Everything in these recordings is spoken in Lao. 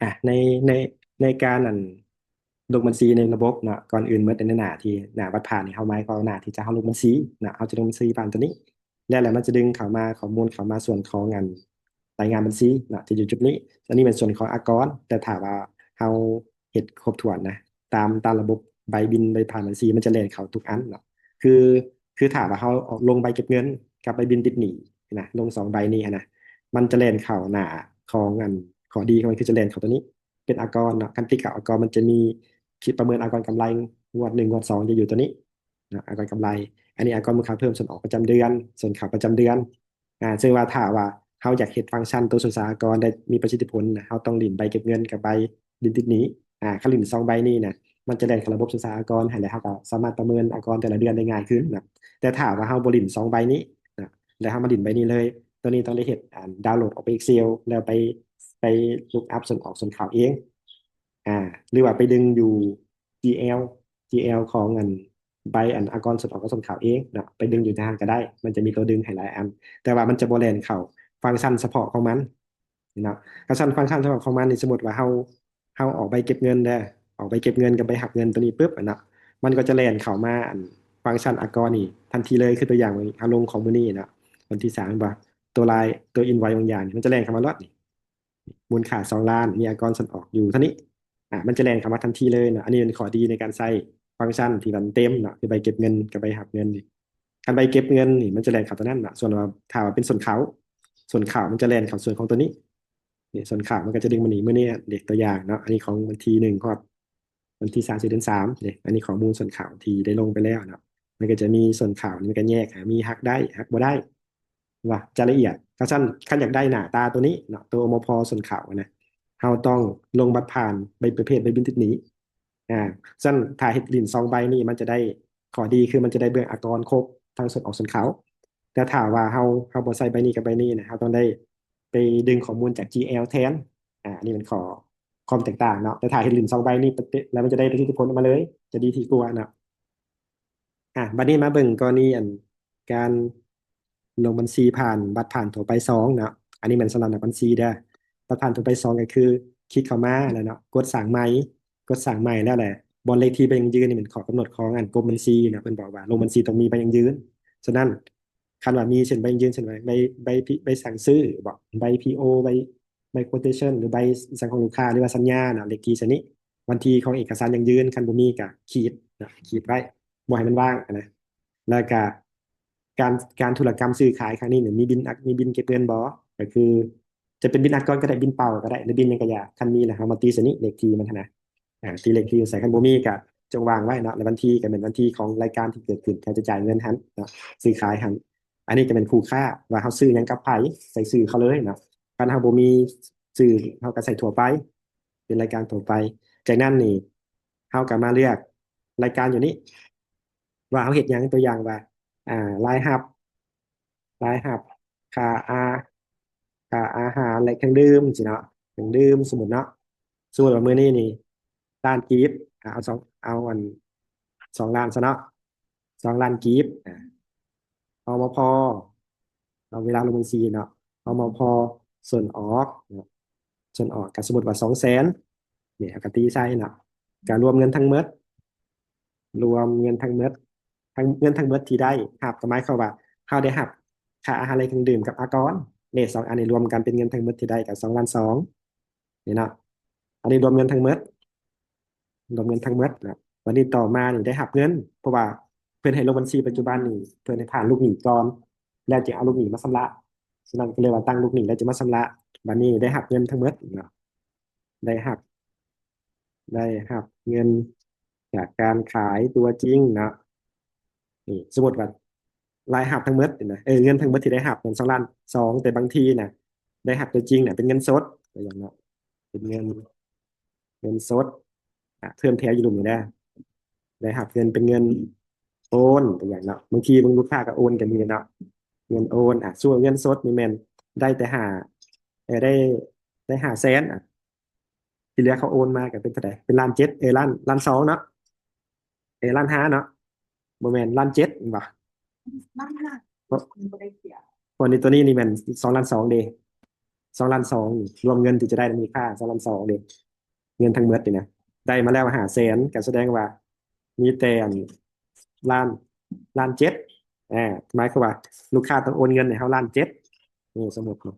ອ່ະ ໃນ ໃນ ໃນການອັນລົງບັນຊີໃນລະບົບເນາະ ກ່ອນອື່ນໝົດໃນໜ້າທີ່ ໜ້າບັດຜ່ານນີ້ ເຮົາໝາຍຄວາມວ່າໜ້າທີ່ຈະເຮົາລົງບັນຊີເນາະ ເຮົາຈະລົງບັນຊີຜ່ານຕົວນີ້ ແລ້ວ ແລ້ວມັນຈະດຶງເຂົ້າມາ ຂໍ້ມູນເຂົ້າມາສ່ວນຂອງອັນລາຍງານບັນຊີເນາະ ຈະຢູ່ຈຸດນີ້. ອັນນີ້ແມ່ນສ່ວນຂອງອາກອນ ແຕ່ຖ້າວ່າເຮົາເຮັດຄົບຖ້ວນນະ ຕາມ ຕາມລະບົບໃບບິນໃບຜ່ານບັນຊີ ມັນຈະແລ່ນເຂົ້າທຸກອັນເນາະ. ຄື ຄືຖ້າວ່າເຮົາລົງໃບເກັບເງິນກັບໃບບິນຕິດໜີ້ນະ ລົງສອງໃບນີ້ຫັ້ນນະ ມັນຈະແລ່ນເຂົ້າໜ້າຂອງອັນ ຂໍ້ດີຂອງມັນຄືຈະແລ່ນເຂົ້າຕົວນີ້ ເປັນອາກອນເນາະ. ຄັນຕິດກັບອາກອນ ມັນຈະມີຄິດປະເມີນອາກອນກຳໄລງວດໜຶ່ງ ງວດສອງ ຈະຢູ່ຕົວນີ້ເນາະ ອາກອນກຳໄລ. ອັນນີ້ອາກອນມູນຄ່າເພີ່ມ ສ່ວນອອກປະຈຳເດືອນ ສ່ວນເຂົ້າປະຈຳເດືອນ. ອາ ເຊິ່ງວ່າຖ້າວ່າເຮົາຢາກເຮັດຟັງຊັນໂຕສ່ວນສາອາກອນໄດ້ມີປະສິດທິຜົນນະ ເຮົາຕ້ອງຫຼິ້ນໃບເກັບເງິນກັບໃບບິນຕິດໜີ້. ອາ ຄັນຫຼິ້ນສອງໃບນີ້ນະ ມັນຈະແລ່ນເຂົ້າລະບົບສ່ວນສາອາກອນຫັ້ນແຫຼະ ເຮົາກໍສາມາດປະເມີນອາກອນແຕ່ລະເດືອນໄດ້ງ່າຍຂຶ້ນນະ. ແຕ່ຖ້າວ່າເຮົາບໍ່ຫຼິ້ນສອງໃບນີ້ນະ ແລ້ວເຮົາມາຫຼິ້ນໃບນີ້ເລີຍ ຕົວນີ້ຕ້ອງໄດ້ເຮັດ ອາ ດາວໂຫຼດອອກໄປ Excel ແລ້ວໄປ ໄປ look up ສ່ວນອອກສ່ວນເຂົ້າເອງ ອາ ຫຼືວ່າໄປດຶງຢູ່ GL GL ຂອງອັນໃບອັນອາກອນສ່ວນອອກກັບສ່ວນເຂົ້າເອງເນາະ ໄປດຶງຢູ່ທາງຫັ້ນກໍໄດ້ ມັນຈະມີຕົວດຶງໃຫ້ຫຼາຍອັນ. ແຕ່ວ່າມັນຈະບໍ່ແລ່ນເຂົ້າຟັງຊັນສະເພາະຂອງມັນເນາະ. ຄັນຊັ້ນຟັງຊັນສະເພາະຂອງມັນນີ້ ສົມມຸດວ່າເຮົາ ເຮົາອອກໃບເກັບເງິນເດີ ອອກໃບເກັບເງິນກັບໃບຮັບເງິນຕົວນີ້ປຶບ ອັນນະ ມັນກໍຈະແລ່ນເຂົ້າມາອັນຟັງຊັນອາກອນນີ້ທັນທີເລີຍ. ຄືຕົວຢ່າງເຮົາລົງຂອງມື້ນີ້ເນາະ ວັນທີສາມ ແມ່ນບໍ່? ຕົວລາຍ ຕົວ invoice ບາງຢ່າງນີ້ ມັນຈະແລ່ນເຂົ້າມາໂລດນີ້ ມູນຄ່າສອງລ້ານ ມີອາກອນສ່ວນອອກຢູ່ເທົ່ານີ້ ອາ ມັນຈະແລ່ນເຂົ້າມາທັນທີເລີຍເນາະ. ອັນນີ້ເປັນຂໍ້ດີໃນການໃຊ້ຟັງຊັນທີ່ວ່າເຕັມເນາະ ຄືໃບເກັບເງິນກັບໃບຮັບເງິນນີ້. ຄັນໃບເກັບເງິນນີ້ ມັນຈະແລ່ນເຂົ້າຕົວນັ້ນເນາະ. ສ່ວນວ່າຖ້າວ່າເປັນສ່ວນເຂົ້າ ສ່ວນເຂົ້າມັນຈະແລ່ນເຂົ້າສ່ວນຂອງຕົວນີ້ ນີ້ ສ່ວນເຂົ້າມັນກໍຈະດຶງມານີ້ ມື້ນີ້ເດ ຕົວຢ່າງເນາະ ອັນນີ້ຂອງວັນທີໜຶ່ງຮອດ ວັນທີສາມສິບເດືອນສາມເດ ອັນນີ້ຂໍ້ມູນສ່ວນເຂົ້າທີ່ໄດ້ລົງໄປແລ້ວເນາະ. ມັນກໍຈະມີສ່ວນເຂົ້ານີ້ ມັນກໍແຍກ ອາ ມີຫັກໄດ້ ຫັກບໍ່ໄດ້ ວ່າຈະລະອຽດ. ຄັນຊັ້ນ ຄັນຢາກໄດ້ໜ້າຕາຕົວນີ້ເນາະ ຕົວ ອມພ ສ່ວນເຂົ້ານະ ເຮົາຕ້ອງລົງບັດຜ່ານໃບປະເພດໃບບິນຕິດໜີ້. ອາ ຊັ້ນຖ້າເຮັດຫຼິ້ນສອງໃບນີ້ ມັນຈະໄດ້ ຂໍ້ດີຄືມັນຈະໄດ້ເບິ່ງອາກອນຄົບ ທັງສ່ວນອອກສ່ວນເຂົ້າ. ແຕ່ຖ້າວ່າເຮົາ ເຮົາບໍ່ໃສ່ໃບນີ້ກັບໃບນີ້ນະ ເຮົາຕ້ອງໄດ້ໄປດຶງຂໍ້ມູນຈາກ GL ແທນ. ອາ ອັນນີ້ແມ່ນຂໍ້ ຄວາມແຕກຕ່າງເນາະ. ແຕ່ຖ້າເຮັດຫຼິ້ນສອງໃບນີ້ ປະຕິ ແລ້ວມັນຈະໄດ້ປະສິດທິຜົນອອກມາເລີຍ ຈະດີທີ່ກວ່າເນາະ. ອາ ບັດນີ້ມາເບິ່ງກໍລະນີອັນການລົງບັນຊີຜ່ານບັດຜ່ານທົ່ວໄປສອງເນາະ. ອັນນີ້ແມ່ນສຳລັບນັກບັນຊີເດີ. ບັດຜ່ານທົ່ວໄປສອງກໍຄືຄລິກເຂົ້າມາແລ້ວເນາະ ກົດສ້າງໃໝ່ ກົດສ້າງໃໝ່ແລ້ວແຫຼະ ບ່ອນເລກທີ່ໃບຢັ້ງຢືນນີ້ແມ່ນຂໍ້ກຳນົດຂອງອັນກົມບັນຊີເນາະ ເພິ່ນບອກວ່າລົງບັນຊີຕ້ອງມີໃບຢັ້ງຢືນ. ສະນັ້ນ ຄັນວ່າມີເຊັ່ນໃບຢັ້ງຢືນ ເຊັ່ນວ່າໃບ ໃບ ໃບສັ່ງຊື້ບໍ ໃບ PO ໃບ ໃບ quotation ຫຼືໃບສັ່ງຂອງລູກຄ້າ ຫຼືວ່າສັນຍາເນາະ ເລກທີສ່ຳນີ້ ວັນທີຂອງເອກະສານຢັ້ງຢືນ ຄັນບໍ່ມີກະຂີດເນາະ ຂີດໄວ້ ບໍ່ໃຫ້ມັນວ່າງນະ. ແລ້ວກະການ ການທຸລະກຳຊື້ຂາຍຄັ້ງນີ້ນີ້ ມີບິນ ມີບິນເກັບເງິນບໍ ກໍຄືຈະເປັນບິນອາກອນກໍໄດ້ ບິນເປົ່າກໍໄດ້ ຫຼືບິນຫຍັງກໍຢ່າ ຄັນມີແລ້ວເຮົາມາຕີໃສ່ນີ້ ເລກທີມັນຫັ້ນນະ ອາ ຕີເລກທີໃສ່ ຄັນບໍ່ມີກະຈົ່ງວາງໄວ້ເນາະ ແລະວັນທີກະແມ່ນວັນທີຂອງລາຍການທີ່ເກີດຂຶ້ນ ເຂົາຈະຈ່າຍເງິນຫັ້ນເນາະ ຊື້ຂາຍຫັ້ນ. ອັນນີ້ກະແມ່ນຄູ່ຄ່າ ວ່າເຮົາຊື້ຫຍັງກັບໃຜ ໃສ່ຊື່ເຂົາເລີຍເນາະ. ຄັນເຮົາບໍ່ມີຊື່ ເຮົາກະໃສ່ທົ່ວໄປ ເປັນລາຍການທົ່ວໄປ. ຈາກນັ້ນນີ້ ເຮົາກະມາເລືອກລາຍການຢູ່ນີ້ ວ່າເຮົາເຮັດຫຍັງ ຕົວຢ່າງວ່າ ອາ ລາຍຮັບ ລາຍຮັບ ຄ່າອາ ຄ່າອາຫານ ແລະ ເຄື່ອງດື່ມຊີ້ເນາະ ເຄື່ອງດື່ມ ສົມມຸດເນາະ ສົມມຸດວ່າມື້ນີ້ນີ້ ລ້ານກີບ ອາ ເອົາສອງ ເອົາອັນ ສອງລ້ານຊະເນາະ ສອງລ້ານກີບ ອາ ອມພ ເອົາເວລາລົງບັນຊີເນາະ ອມພ ສ່ວນອອກເນາະ ສ່ວນອອກກໍສົມມຸດວ່າສອງແສນ ນີ້ເຮົາກໍຕີໃສ່ເນາະ ກໍລວມເງິນທັງໝົດ ລວມເງິນທັງໝົດ ທັງ ເງິນທັງໝົດທີ່ໄດ້ຮັບ ກໍໝາຍຄວາມວ່າເຮົາໄດ້ຮັບຄ່າອາຫານ ແລະ ເຄື່ອງດື່ມກັບອາກອນ ເລກສອງອັນນີ້ລວມກັນເປັນເງິນທັງໝົດທີ່ໄດ້ກໍສອງລ້ານສອງ ນີ້ເນາະ ອັນນີ້ລວມເງິນທັງໝົດ ລວມເງິນທັງໝົດນະ. ບັດນີ້ຕໍ່ມານີ້ໄດ້ຮັບເງິນ ເພາະວ່າເພິ່ນໃຫ້ລົງບັນຊີປັດຈຸບັນນີ້ ເພິ່ນໃຫ້ຜ່ານລູກໜີ້ກ່ອນ ແລ້ວຈຶ່ງເອົາລູກໜີ້ມາຊຳລະ ສະນັ້ນກໍເລີຍວ່າຕັ້ງລູກໜີ້ແລ້ວຈຶ່ງມາຊຳລະ. ບັດນີ້ໄດ້ຮັບເງິນທັງໝົດເນາະ ໄດ້ຮັບ ໄດ້ຮັບເງິນຈາກການຂາຍຕົວຈິງເນາະ. ນີ້ ສົມມຸດວ່າລາຍຮັບທັງໝົດນະ ເອີ ເງິນທັງໝົດທີ່ໄດ້ຮັບແມ່ນສອງລ້ານສອງ ແຕ່ບາງທີນະ ໄດ້ຮັບຕົວຈິງນະ ເປັນເງິນສົດ ຕົວຢ່າງເນາະ ເປັນເງິນ ເງິນສົດ ອາ ເພີ່ມແຖວຢູ່ລຸ່ມນີ້ນະ ໄດ້ຮັບເງິນເປັນເງິນໂອນ ຕົວຢ່າງເນາະ. ບາງທີບາງລູກຄ້າກໍໂອນກໍມີເນາະ ເງິນໂອນ ອາ ສ່ວນເງິນສົດນີ້ແມ່ນໄດ້ແຕ່ຫ້າ ເອີ ໄດ້ ໄດ້ຫ້າແສນ ອາ ທີ່ເຫຼືອເຂົາໂອນມາກໍເປັນເທົ່າໃດ ເປັນລ້ານເຈັດ ເອີ ລ້ານ ລ້ານສອງເນາະ ເອີ ລ້ານຫ້າເນາະ ບໍ່ແມ່ນ ລ້ານເຈັດແມ່ນບໍ່? ລ້ານຫ້າ ເພາະ ບໍ່ໄດ້ເສຍ ເພາະນີ້ ຕົວນີ້ນີ້ແມ່ນສອງລ້ານສອງເດ້ ສອງລ້ານສອງ ລວມເງິນທີ່ຈະໄດ້ ມີຄ່າສອງລ້ານສອງເດ້ ເງິນທັງໝົດນີ້ນະ ໄດ້ມາແລ້ວຫ້າແສນ ກໍສະແດງວ່າມີແຕ່ອັນລ້ານ ລ້ານເຈັດ ອ່າ ໝາຍຄວາມວ່າລູກຄ້າຕ້ອງໂອນເງິນໃຫ້ເຮົາລ້ານເຈັດ ນີ້ສົມມຸດເນາະ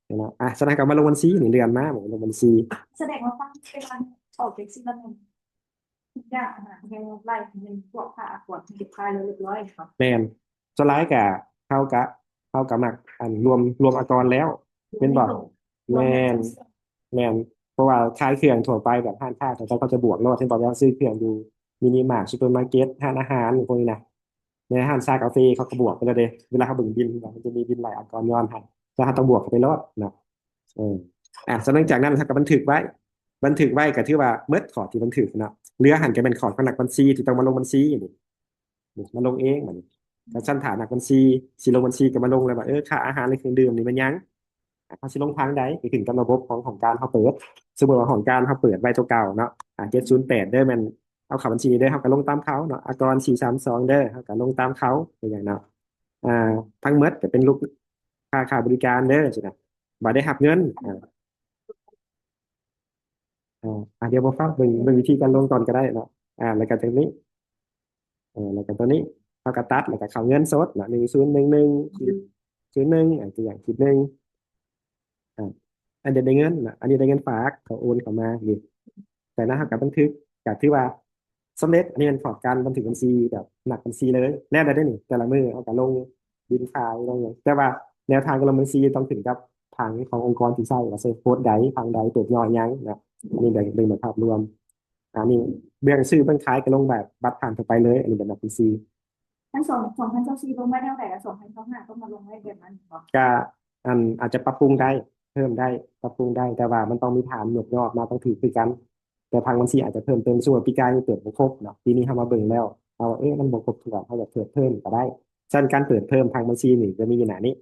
ເຫັນບໍ່? ອ່າ ສະນັ້ນກໍມາລົງບັນຊີນີ້ ເລື່ອນມາ ມາລົງບັນຊີ ສະແດງວ່າຟັງເວລາອອກແທັກຊີລະ ທຸກຢ່າງອາຫານແຮງໄລ່ເງິນພວກຄ່າອາກອນເກັບຂາຍແລ້ວຮຽບຮ້ອຍເນາະ ແມ່ນ ສ່ວນຫຼາຍກະ ເຮົາກະ ເຮົາກະມັກ ອັນ ລວມ ລວມອາກອນແລ້ວ ແມ່ນບໍ່? ແມ່ນ ແມ່ນ ເພາະວ່າຂາຍເຄື່ອງທົ່ວໄປ ແບບຮ້ານຄ້າ ເຂົາເຈົ້າ ເຂົາຈະບວກໂລດ ເຫັນບໍ່? ເວລາເຮົາຊື້ເຄື່ອງຢູ່ມິນິມາດ ຊຸບເປີມາເກັດ ຮ້ານອາຫານ ພວກນີ້ນະ ໃນຮ້ານຊາກາເຟ ເຂົາກໍບວກໄປແລ້ວເດ້ ເວລາເຮົາເບິ່ງບິນ ມັນຈະມີບິນໄລ່ອາກອນຍ້ອນໃຫ້ ແລ້ວເຮົາຕ້ອງບວກເຂົ້າໄປໂລດເນາະ ເອີ ອ່າ ສະນັ້ນ ຈາກນັ້ນເຮົາກໍບັນທຶກໄວ້ ບັນທຶກໄວ້ກໍຖືວ່າໝົດຂໍ້ທີ່ບັນທຶກເນາະ ເຫຼືອຫັ້ນກໍແມ່ນຂໍ້ຂອງນັກບັນຊີທີ່ຕ້ອງມາລົງບັນຊີນີ້ ນີ້ມາລົງເອງບັດນີ້ ກໍຊັ້ນຖ້ານັກບັນຊີຊິລົງບັນຊີກໍມາລົງແລ້ວວ່າ ເອີ ຄ່າອາຫານ ແລະ ເຄື່ອງດື່ມນີ້ແມ່ນຫຍັງ ອ່າ ເຮົາຊິລົງທາງໃດ ກໍຂຶ້ນກັບລະບົບຂອງຫ້ອງການເຮົາເປີດ ສົມມຸດວ່າຫ້ອງການເຮົາເປີດໄວ້ຕົວເກົ່າເນາະ ອ່າ ເຈັດສູນແປດເດີ ແມ່ນເອົາເຂົ້າບັນຊີນີ້ເດີ ເຮົາກໍລົງຕາມເຂົາເນາະ ອາກອນ ສີ່ສາມສອງ ເດີ ເຮົາກໍລົງຕາມເຂົາ ເປັນຫຍັງເນາະ ອ່າ ທັງໝົດກໍເປັນລູກຄ້າຄ່າບໍລິການເດີ ຊີ້ນະ ບໍ່ໄດ້ຮັບເງິນ ອ່າ ອ່າ ດຽວບໍ່ຟັງ ເບິ່ງ ເບິ່ງວິທີການລົງກ່ອນກໍໄດ້ເນາະ ອ່າ ແລ້ວກໍຕົວນີ້ ເອີ ແລ້ວກໍຕົວນີ້ ເຮົາກໍຕັດ ແລ້ວກໍເຂົ້າເງິນສົດເນາະ ໜຶ່ງສູນໜຶ່ງໜຶ່ງ ສູນໜຶ່ງ ອ່າ ຕົວຢ່າງ ຂີດໜຶ່ງ ອ່າ ອັນນີ້ໄດ້ເງິນເນາະ ອັນນີ້ໄດ້ເງິນຝາກ ເຂົາໂອນເຂົ້າມານີ້ ຈາກນັ້ນເຮົາກໍບັນທຶກ ກໍຖືວ່າສຳເລັດ ອັນນີ້ແມ່ນຂອບການບັນທຶກບັນຊີແບບນັກບັນຊີເລີຍ ແລ້ວໄດ້ນີ້ ແຕ່ລະມື້ເຮົາກໍລົງບິນຂາຍລົງຫຍັງ ແຕ່ວ່າແນວທາງການລົງບັນຊີຕ້ອງຂຶ້ນກັບຜັງຂອງອົງກອນທີ່ໃຊ້ ວ່າໃຊ້ໂຄດໃດ ຜັງໃດ ເປີດຫຍໍ້ຫຍັງເນາະ ອັນນີ້ເບິ່ງ ເບິ່ງແບບພາບລວມ ອັນນີ້ເບື້ອງຊື້ເບື້ອງຂາຍກໍລົງແບບບັດຜ່ານທົ່ວໄປເລີຍ ອັນນີ້ແບບນັກບັນຊີ ທັງສອງ ສອງພັນຊາວສີ່ລົງໄວ້ແນວໃດ ແລະ ສອງພັນຊາວຫ້າຕ້ອງມາລົງໄວ້ແບບນັ້ນບໍ? ກະ ອັນ ອາດຈະປັບປຸງໄດ້ ເພີ່ມໄດ້ ປັບປຸງໄດ້ ແຕ່ວ່າມັນຕ້ອງມີຖານຍົກຍອດມາ ຕ້ອງຖືກຄືກັນ ແຕ່ທາງບັນຊີອາດຈະເພີ່ມເຕີມ ສົມມຸດວ່າປີກາຍນີ້ເປີດບໍ່ຄົບເນາະ ປີນີ້ເຮົາມາເບິ່ງແລ້ວ ເຮົາວ່າ ເອີ ມັນບໍ່ຄົບຖ້ວນ ເຮົາຢາກເພີ່ມເພີ່ມກໍໄດ້ ສະນັ້ນການເປີດເພີ່ມທາງບັນຊີນີ້ຈະມີຢູ່ໜ້ານີ້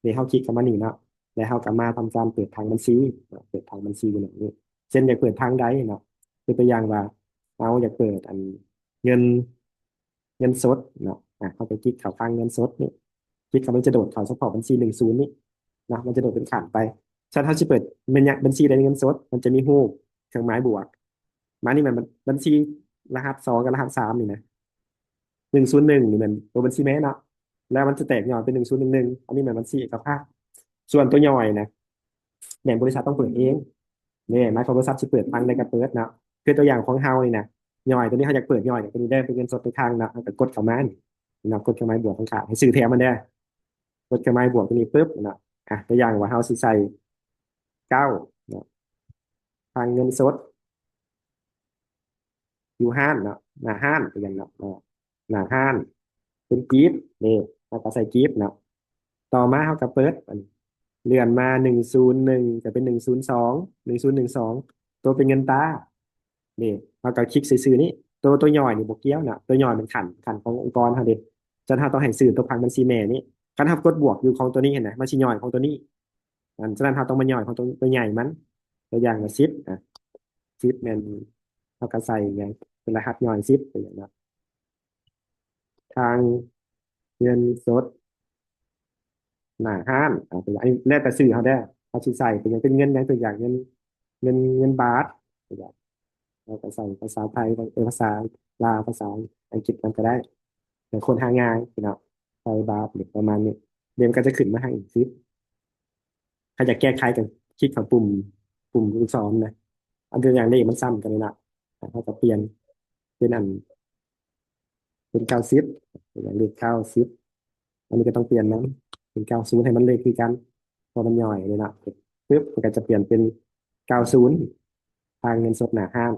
ນີ້ເຮົາຄລິກເຂົ້າມານີ້ເນາະ ແລ້ວເຮົາກໍມາທຳການເປີດທາງບັນຊີເນາະ ເປີດທາງບັນຊີຢູ່ໜ້ານີ້ ເຊັ່ນຢາກເປີດທາງໃດເນາະ ຍົກຕົວຢ່າງວ່າ ເຮົາຢາກເປີດອັນ ເງິນ ເງິນສົດເນາະ ອ່າ ເຮົາໄປຄລິກເຂົ້າທາງເງິນສົດນີ້ ຄລິກເຂົ້າ ມັນຈະໂດດເຂົ້າສະເພາະບັນຊີໜຶ່ງສູນນີ້ເນາະ ມັນຈະໂດດເປັນຂັ້ນໄປ ສະນັ້ນເຮົາຊິເປີດແມ່ນຫຍັງ ບັນຊີໃດເງິນສົດ ມັນຈະມີຮູບເຄື່ອງໝາຍບວກ ມານີ້ແມ່ນບັນ ບັນຊີລະຫັດສອງກັບລະຫັດສາມນີ້ນະ ໜຶ່ງສູນໜຶ່ງນີ້ແມ່ນຕົວບັນຊີແມ່ເນາະ ແລ້ວມັນຈະແຕກຫຍໍ້ເປັນໜຶ່ງສູນໜຶ່ງໜຶ່ງ ອັນນີ້ແມ່ນບັນຊີເອກະພາບ ສ່ວນຕົວຍ່ອຍນະ ແມ່ນບໍລິສັດຕ້ອງເປີດເອງ ນີ້ໝາຍຄວາມວ່າບໍລິສັດຊິເປີດທາງໃດກໍເປີດເນາະ ຄືຕົວຢ່າງຂອງເຮົານີ້ນະ ຍ່ອຍຕົວນີ້ ເຮົາຢາກເປີດຍ່ອຍຕົວນີ້ເດີ ເປັນເງິນສົດໄປທາງເນາະ ເຮົາກໍກົດເຂົ້າມານີ້ເນາະ ກົດເຄື່ອງໝາຍບວກຂ້າງໆ ໃຫ້ຊື່ແຖມມັນເດີ ກົດເຄື່ອງໝາຍບວກຕົວນີ້ປຶບເນາະ ອ່ະ ຕົວຢ່າງວ່າເຮົາຊິໃສ່ເກົ້າເນາະ ທາງເງິນສົດ ຢູ່ຮ້ານເນາະ ໜ້າຮ້ານ ຕົວຢ່າງເນາະ ໜ້າຮ້ານ ເປັນກີບ ນີ້ ເຮົາກໍໃສ່ກີບເນາະ ຕໍ່ມາເຮົາກໍເປີດ ອັນ ເລື່ອນມາໜຶ່ງສູນໜຶ່ງ ກໍເປັນໜຶ່ງສູນສອງ ໜຶ່ງສູນໜຶ່ງສອງ ຕົວເປັນເງິນຕາ ນີ້ ເຮົາກໍຄລິກໃສ່ຊື່ນີ້ ຕົວ ຕົວຍ່ອຍນີ້ບໍ່ກ່ຽວເນາະ ຕົວຍ່ອຍມັນຂັ້ນ ຂັ້ນຂອງອົງກອນເຮົາເດ້ ສະນັ້ນເຮົາຕ້ອງໃຫ້ຊື່ຕົວຜັງບັນຊີແມ່ນີ້ ຄັນເຮົາກົດບວກຢູ່ຂອງຕົວນີ້ຫັ້ນນະ ມັນຊິຍ່ອຍຂອງຕົວນີ້ ອັນ ສະນັ້ນເຮົາຕ້ອງມາຍ່ອຍຂອງຕົວ ຕົວໃຫຍ່ມັນ ຕົວຢ່າງວ່າສິບ ອ່ະ ສິບແມ່ນ ເຮົາກໍໃສ່ຫຍັງ ເປັນລະຫັດຍ່ອຍສິບ ຕົວຢ່າງເນາະ ທາງເງິນສົດ ໜ້າຮ້ານ ອ່າ ຕົວຢ່າງ ອັນນີ້ແລ້ວແຕ່ຊື່ເຮົາເດີ ເຮົາຊິໃສ່ເປັນຫຍັງ ເປັນເງິນຫຍັງ ຕົວຢ່າງ ເງິນ ເງິນ ເງິນບາດ ຕົວຢ່າງ ເຮົາກໍໃສ່ພາສາໄທ ເອີ ພາສາລາວ ພາສາອັງກິດນຳກໍໄດ້ ແຕ່ຄົນຫາງ່າຍເນາະ ໃສ່ບາດ ປະມານນີ້ ດຽວມັນກໍຈະຂຶ້ນມາໃຫ້ອີກ ຖ້າຢາກແກ້ໄຂກໍຄລິກເຂົ້າປຸ່ມ ປຸ່ມລູກສອນນະ ອັນຕົວຢ່າງເລກມັນຊ້ຳກັນນີ້ນະ ເຮົາກໍປ່ຽນເປັນອັນ ເປັນເກົ້າສິບ ເປັນເລກເກົ້າສິບ ອັນນີ້ກໍຕ້ອງປ່ຽນນຳ ເປັນເກົ້າສູນ ໃຫ້ມັນເລກຄືກັນ ເພາະມັນຍ່ອຍນີ້ເນາະ ປຶບ ມັນກໍຈະປ່ຽນເປັນເກົ້າສູນ ທາງເງິນສົດໜ້າຮ້ານ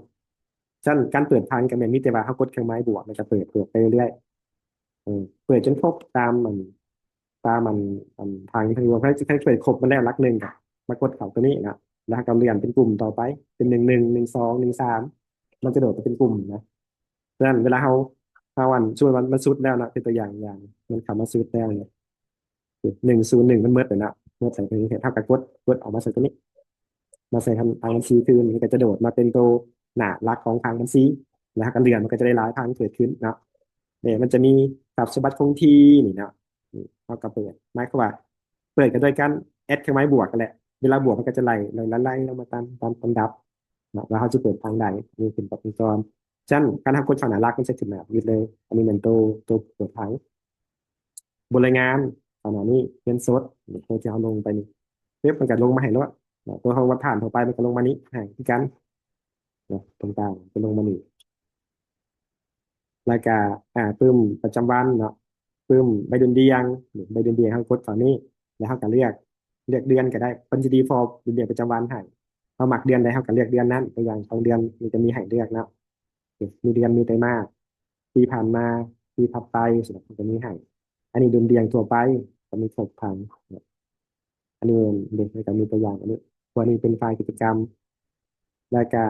ສະນັ້ນການເປີດຜັງກໍແມ່ນມີແຕ່ວ່າເຮົາກົດເຄື່ອງໝາຍບວກ ແລ້ວກໍເປີດ ເປີດໄປເລື້ອຍໆ ເອີ ເປີດຈົນຄົບຕາມອັນ ຕາມອັນ ອັນຜັງທີ່ວ່າໃຜ ໃຜເປີດຄົບໝົດແລ້ວຫຼັກໜຶ່ງ ກໍມາກົດເຂົ້າຕົວນີ້ເນາະ ແລ້ວເຮົາກໍເລື່ອນເປັນກຸ່ມຕໍ່ໄປ ເປັນໜຶ່ງໜຶ່ງ ໜຶ່ງສອງ ໜຶ່ງສາມ ມັນຈະໂດດໄປເປັນກຸ່ມນະ ສະນັ້ນເວລາເຮົາ ເຮົາອັນ ສົມມຸດວ່າມັນສຸດແລ້ວເນາະ ຄືຕົວຢ່າງ ຢ່າງມັນເຂົ້າມາສຸດແລ້ວເນາະ ໜຶ່ງສູນໜຶ່ງມັນໝົດແລ້ວເນາະ ໝົດແລ້ວ ເຮົາກໍກົດ ກົດອອກມາໃສ່ຕົວນີ້ ມາໃສ່ທາງ ທາງບັນຊີຄືນ ມັນກໍຈະໂດດມາເປັນໂຕໜ້າຫຼັກຂອງທາງບັນຊີ ແລ້ວເຮົາກໍເລື່ອນ ມັນກໍຈະໄດ້ຫຼາຍທາງເກີດຂຶ້ນເນາະ ນີ້ ມັນຈະມີຊັບສົມບັດຄົງທີ່ນີ້ເນາະ ນີ້ ເຮົາກໍເປີດ ໝາຍຄວາມວ່າເປີດກໍໂດຍການ ແອັດເຄື່ອງໝາຍບວກຫັ້ນແຫຼະ ເວລາບວກມັນກໍຈະໄລ່ ໄລ່ ໄລ່ລົງມາຕາມ ຕາມລຳດັບເນາະ ວ່າເຮົາຈະເປີດທາງໃດ ອັນນີ້ຂຶ້ນປະກອບກ່ອນ. ສະນັ້ນ ຄັນເຮົາກົດເຂົ້າໜ້າຫຼັກ ມັນຈະຂຶ້ນໜ້າປະດິດເລີຍ ອັນນີ້ແມ່ນໂຕ ໂຕເປີດທາງ. ບົດລາຍງານ ເຂົ້າໜ້ານີ້ ເງິນສົດ ໂຕທີ່ເຮົາລົງໄປນີ້ ປຶບ ມັນກໍລົງມາໃຫ້ໂລດເນາະ ໂຕຂອງວັດຜ່ານທົ່ວໄປ ມັນກໍລົງມານີ້ໃຫ້ຄືກັນເນາະ ຕ່າງໆ ກໍລົງມານີ້. ແລ້ວກະ ອາ ປຶ້ມປະຈຳວັນເນາະ ປຶ້ມໃບດຸ່ນດ່ຽງ ໃບດຸ່ນດ່ຽງ ເຮົາກົດເຂົ້ານີ້ ແລ້ວເຮົາກະເລືອກ ເລືອກເດືອນກໍໄດ້ ເພິ່ນຊິ default ດຸ່ນດ່ຽງປະຈຳວັນໃຫ້ ເຮົາມັກເດືອນໃດ ເຮົາກະເລືອກເດືອນນັ້ນ ຕົວຢ່າງຂອງເດືອນນີ້ຈະມີໃຫ້ເລືອກເນາະ ມີເດືອນ ມີໄຕມາດ ປີຜ່ານມາ ປີຖັດໄປ ເຮົາກະມີໃຫ້. ອັນນີ້ດຸ່ນດ່ຽງທົ່ວໄປ ກະມີຄົບຖັງເນາະ. ອັນນີ້ເດ້ ແລ້ວກະມີຕົວຢ່າງ ອັນນີ້ ພວກນີ້ເປັນໄຟລ໌ກິດຈະກຳ ແລ້ວກະ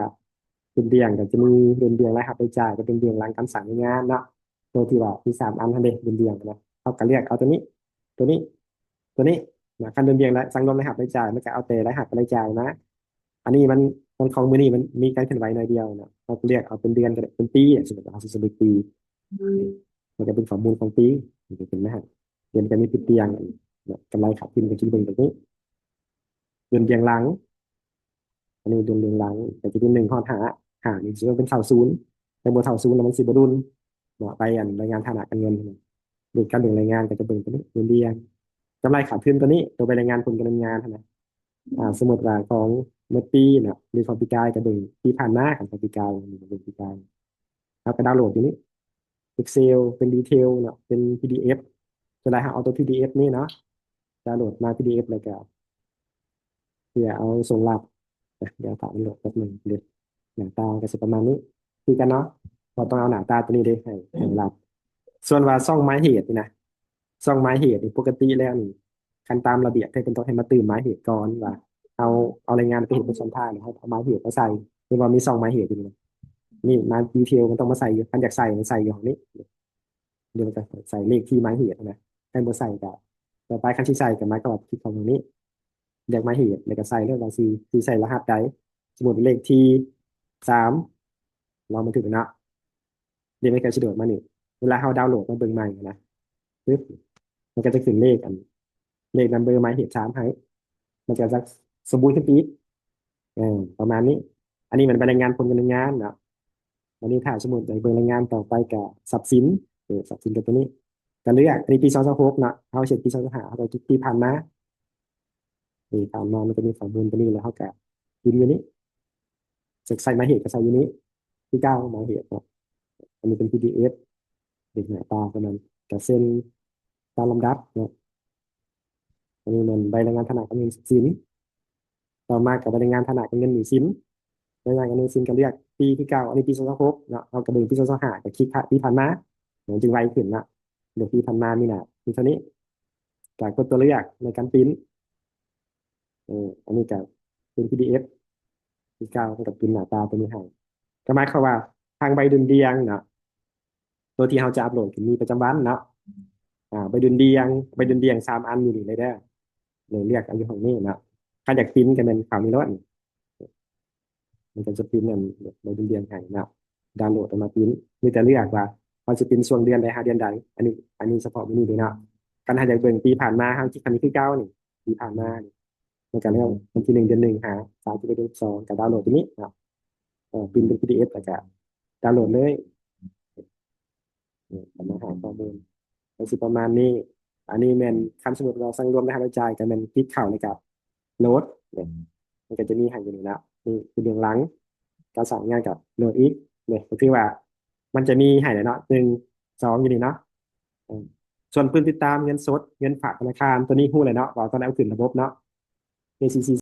ດຸ່ນດ່ຽງ ກະຈະມີດຸ່ນດ່ຽງລາຍຮັບລາຍຈ່າຍ ກະເປັນເບື້ອງຫຼັງການສ້າງແຮງງານເນາະ ໂຕທີ່ວ່າມີສາມອັນຫັ້ນເດ້ ດຸ່ນດ່ຽງນະ ເຮົາກະເລືອກເອົາໂຕນີ້ ໂຕນີ້ ໂຕນີ້ນະ ຄັນດຸ່ນດ່ຽງລາຍ ສັງລວມລາຍຮັບລາຍຈ່າຍ ມັນກະເອົາແຕ່ລາຍຮັບກັບລາຍຈ່າຍມາ. ອັນນີ້ມັນ ມັນຂອງມື້ນີ້ມັນມີການເຄື່ອນໄຫວໜ້ອຍດຽວເນາະ ເຮົາກະເລືອກເອົາເປັນເດືອນກໍໄດ້ ເປັນປີ ສົມມຸດວ່າເຮົາຊິສະຫຼຸບປີ ມັນກະເປັນຂໍ້ມູນຂອງປີ ມັນກະຂຶ້ນມາໃຫ້ ເດືອນກະມີຕິດຕຽງເນາະ ກຳໄລຂາດທຶນກະຊິເບິ່ງແບບນີ້ ດຸ່ນດ່ຽງຫຼັງ ອັນນີ້ດຸ່ນດ່ຽງຫຼັງ ກະຈະເປັນໜຶ່ງຮອດຫ້າ ຫ້ານີ້ຊິເປັນເທົ່າສູນ ຄັນບໍ່ເທົ່າສູນແລ້ວມັນຊິບໍ່ດຸ່ນເນາະ ໃບ ອັນ ລາຍງານຖານະການເງິນ ເລື່ອງການເບິ່ງລາຍງານກໍຈະເບິ່ງໂຕນີ້ ເງິນດຽງ ກຳໄລຂາດທຶນໂຕນີ້ ໂຕໃບລາຍງານຜົນການດຳເນີນງານຫັ້ນນະ ອາ ສົມມຸດວ່າຂອງໝົດປີເນາະ ຫຼືຂອງປີກາຍກໍເບິ່ງປີຜ່ານມາ ຂອງປີກາຍ ເບິ່ງປີກາຍ ເຮົາກໍດາວໂຫຼດຢູ່ນີ້ Excel ເປັນ detail ເນາະ ເປັນ PDF ສ່ວນຫຼາຍເຮົາເອົາໂຕ PDF ນີ້ເນາະ ດາວໂຫຼດມາ PDF ແລ້ວກໍ ເພື່ອເອົາສົ່ງລັບ ດຽວຖ້າມັນໂຫຼດແປັບໜຶ່ງເດີ ໜ້າຕາກໍຊິປະມານນີ້ຄືກັນເນາະ ເຮົາຕ້ອງເອົາໜ້າຕາໂຕນີ້ເດ້ ໃຫ້ ໃຫ້ລັບ. ສ່ວນວ່າຊ່ອງໝາຍເຫດນີ້ນະ ຊ່ອງໝາຍເຫດນີ້ ປົກກະຕິແລ້ວນີ້ ຄັນຕາມລະບຽບແທ້ເພິ່ນຕ້ອງໃຫ້ມາຕື່ມໝາຍເຫດກ່ອນ ວ່າເຮົາເອົາລາຍງານໄປເຮັດບົດສຳພາດ ແລ້ວເຮົາເອົາໝາຍເຫດມາໃສ່ ເຫັນວ່າມີຊ່ອງໝາຍເຫດຢູ່ນີ້ ນີ້ມາ detail ມັນຕ້ອງມາໃສ່ຢູ່ ຄັນຢາກໃສ່ມັນໃສ່ຢູ່ຫ້ອງນີ້ ດຽວມັນຈະໃສ່ເລກທີ່ໝາຍເຫດນະ ຄັນບໍ່ໃສ່ກໍ ຕໍ່ໄປຄັນຊິໃສ່ກໍໝາຍຄວາມວ່າຄລິກເຂົ້າຫ້ອງນີ້ ເລືອກໝາຍເຫດ ແລ້ວກໍໃສ່ເລີຍວ່າຊິ ຊິໃສ່ລະຫັດໃດ ສົມມຸດເລກທີ່ສາມ ລອງບັນທຶກເນາະ ດຽວມັນກໍສະດວກມານີ້ ເວລາເຮົາດາວໂຫຼດມາເບິ່ງໃໝ່ນະ ປຶບ ມັນກໍຈະຂຶ້ນເລກ ອັນ ເລກນຳເບີໝາຍເຫດສາມໃຫ້ ມັນກໍຈະສົມບູນຂຶ້ນໄປອີກ ເອີ ປະມານນີ້. ອັນນີ້ແມ່ນໃບລາຍງານຜົນການດຳເນີນງານເນາະ. ບັດນີ້ຖ້າສົມມຸດຢາກເບິ່ງລາຍງານຕໍ່ໄປກໍຊັບສິນ ເອີ ຊັບສິນກໍຕົວນີ້ ກໍເລືອກ ອັນນີ້ປີສອງພັນຊາວຫົກເນາະ ເຮົາເຮັດປີສອງພັນຊາວຫ້າ ເຮົາກໍຄລິກປີຜ່ານມາ ປີຜ່ານມາມັນຈະມີຂໍ້ມູນຕົວນີ້ ແລ້ວເຮົາກໍພິມຢູ່ນີ້ ຈະໃສ່ໝາຍເຫດກໍໃສ່ຢູ່ນີ້ຄືເກົ່າ ໝາຍເຫດເນາະ. ອັນນີ້ເປັນ PDF ເປັນໜ້າຕາຂອງມັນ ກໍເຊັນຕາມລຳດັບເນາະ. ອັນນີ້ແມ່ນໃບລາຍງານຖານະການເງິນຊັບສິນ. ຕໍ່ມາກໍໃບລາຍງານຖານະການເງິນໜີ້ສິນ. ໃບລາຍງານການເງິນໜີ້ສິນກໍເລືອກປີຄືເກົ່າ ອັນນີ້ປີສອງພັນຊາວຫົກເນາະ ເຮົາກໍເບິ່ງປີສອງພັນຊາວຫ້າ ກໍຄລິກພະ ປີຜ່ານມາ ມັນຈຶ່ງໄວຂຶ້ນເນາະ. ເລືອກປີຜ່ານມາມີໜ້າ ມີເທົ່ານີ້ ກໍກົດຕົວເລືອກໃນການປຣິ້ນ. ເອີ ອັນນີ້ກໍເປັນ PDF ຄືເກົ່າ ມັນກໍປຣິ້ນໜ້າຕາຕົວນີ້ໃຫ້. ກໍໝາຍຄວາມວ່າທາງໃບດຸ່ນດ່ຽງເນາະ ຕົວທີ່ເຮົາຈະອັບໂຫຼດຄືມີປະຈຳວັນເນາະ ອາ ໃບດຸ່ນດ່ຽງ ໃບດຸ່ນດ່ຽງສາມອັນຢູ່ນີ້ເລີຍເດີ ເລີຍເລືອກເອົາຢູ່ຫ້ອງນີ້ເນາະ. ຄັນຢາກປຣິ້ນກໍແມ່ນເຂົ້ານີ້ໂລດ ມັນກໍຈະປຣິ້ນອັນໃບດຸ່ນດ່ຽງໃຫ້ເນາະ ດາວໂຫຼດເອົາມາປຣິ້ນ. ມີແຕ່ເລືອກວ່າເຮົາຊິປຣິ້ນຊ່ວງເດືອນໃດຫາເດືອນໃດ ອັນນີ້ ອັນນີ້ສະເພາະມື້ນີ້ເດ້ເນາະ. ຄັນເຮົາຢາກເບິ່ງປີຜ່ານມາ ເຮົາຄລິກອັນນີ້ຄືເກົ່ານີ້ ປີຜ່ານມານີ້ ມັນກໍເລືອກວັນທີໜຶ່ງ ເດືອນໜຶ່ງ ຫາ ສາມສິບເອັດ ເດືອນສອງ ກໍດາວໂຫຼດຕົວນີ້ເນາະ ເອີ ປຣິ້ນເປັນ PDF ແລ້ວກໍດາວໂຫຼດເລີຍ. ເອີ ກໍມາຫາຂໍ້ມູນ ກໍຊິປະມານນີ້. ອັນນີ້ແມ່ນ ຄັນສົມມຸດວ່າສັງລວມລາຍຮັບລາຍຈ່າຍ ກໍແມ່ນຄລິກເຂົ້າ ແລ້ວກໍໂຫຼດ ມັນກໍຈະມີໃຫ້ຢູ່ນີ້ເນາະ. ນີ້ຄືເບື້ອງຫຼັງ ການສ້າງງານກໍໂຫຼດອີກເນາະ ກໍຖືວ່າມັນຈະມີໃຫ້ແຫຼະເນາະ ໜຶ່ງ ສອງ ຢູ່ນີ້ເນາະ. ເອີ ສ່ວນປຶ້ມຕິດຕາມເງິນສົດ ເງິນຝາກທະນາຄານ ຕົວນີ້ຮູ້ແລ້ວເນາະ ວ່າຕອນໃດເອົາຂຶ້ນລະບົບເນາະ ເອຊີຊີ